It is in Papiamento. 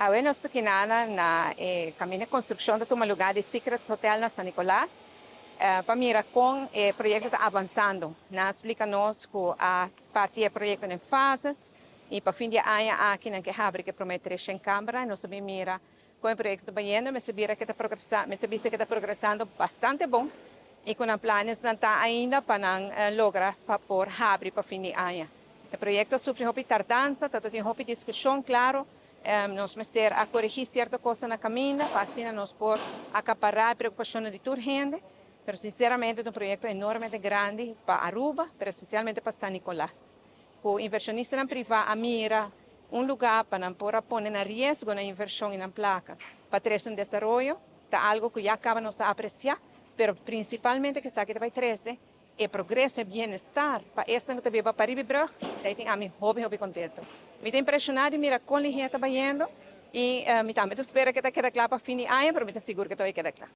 Awe nos ta kinana na e caminda construccion ta tuma lugar di Secrets Hotel na San Nicolas pa mira con e proyecto ta avansando. Nan a splica nos cu a parti e proyecto den fases y pa fin di aña aki nan ke habri cu e prome 300 camera. Nos a bin mira con e proyecto ta bayendo. Mester bira cu ta progresa, mester bisa cu ta progresando bastante bon y cu nan planes nan ta ainda pa nan logra pa por habri pa fin di aña. E proyecto a sufri hopi tardansa, ta tin hopi discusion, claro. Nos mester a coregi cierto cos na caminda, pa asina nos por acapara e preocupacion di tur hende. Pero sinceramente ta un proyecto enormemente grandi pa Aruba, pero especialmente pa San Nicolas. Cu inversionistanan priva a mira un lugar pa nan por a pone na riesgo na inversion y nan placa pa trece un desaroyo, ta algo cu ya caba nos ta aprecia, pero principalmente cu esaki ta bay trece e progreso y bienestar pa esnan cu ta biba pariba e brug, esey tin ami hopi hopi contento. Mi ta impresiona di mira con lihe ta bayendo y mi tambe ta spera cu ta keda cla pa fin di aña, pero mi ta sigur cu ta bay keda cla.